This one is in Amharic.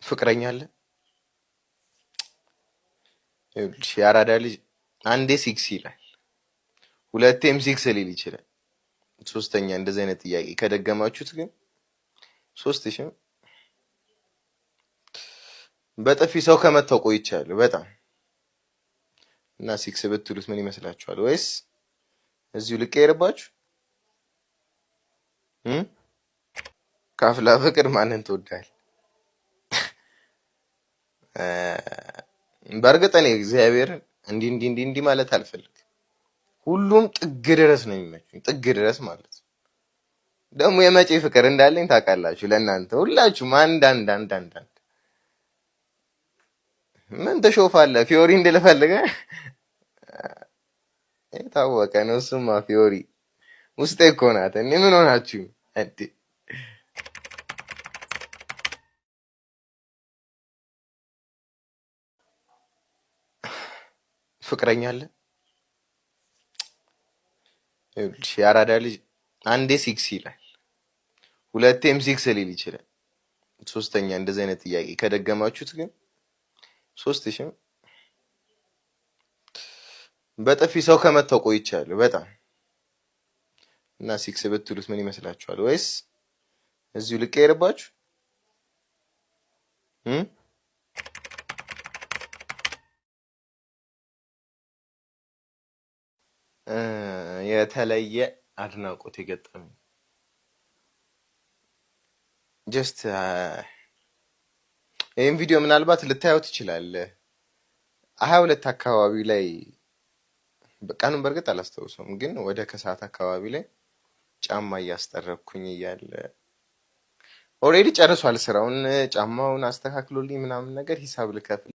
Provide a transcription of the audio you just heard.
ፍቅረኛ አለ? ይኸውልሽ የአራዳ ልጅ አንዴ ሲክስ ይላል፣ ሁለቴም ሲክስ ሊል ይችላል። ሶስተኛ እንደዚህ አይነት ጥያቄ ከደገማችሁት ግን 3000 በጥፊ ሰው ከመታው ቆይቻለሁ በጣም። እና ሲክስ ብትሉት ምን ይመስላችኋል? ወይስ እዚሁ ልቀየርባችሁ? ካፍላ ፍቅር ማንን ትወዳለህ? በእርግጥ እኔ እግዚአብሔርን እንዲህ እንዲህ እንዲህ እንዲህ ማለት አልፈልግም። ሁሉም ጥግ ድረስ ነው የሚመቹኝ፣ ጥግ ድረስ ማለት ነው። ደግሞ የመጪ ፍቅር እንዳለኝ ታውቃላችሁ። ለእናንተ ሁላችሁም አንድ አንድ አንድ አንድ አንድ ምን ትሾፋለህ? ፊዮሪ እንድልፈልገ የታወቀ ነው። እሱማ ፊዮሪ ውስጤ እኮ ናት። እኔ ምን ሆናችሁ እንዴ? ፍቅረኛ አለ? ይኸውልሽ የአራዳ ልጅ አንዴ ሲክስ ይላል፣ ሁለቴም ሲክስ ሊል ይችላል። ሶስተኛ እንደዚህ አይነት ጥያቄ ከደገማችሁት ግን 3000 በጥፊ ሰው ከመታው ቆይቻለሁ በጣም። እና ሲክስ ብትሉት ምን ይመስላችኋል? ወይስ እዚሁ ልቀየርባችሁ? የተለየ አድናቆት የገጠመኝ just ይህን ቪዲዮ ምናልባት ልታየው ትችላለህ። 22 አካባቢ ላይ ቀኑን በእርግጥ አላስታውሰውም፣ ግን ወደ ከሰዓት አካባቢ ላይ ጫማ እያስጠረኩኝ እያለ already ጨርሷል ስራውን፣ ጫማውን አስተካክሎልኝ ምናምን ነገር ሂሳብ ልከፍል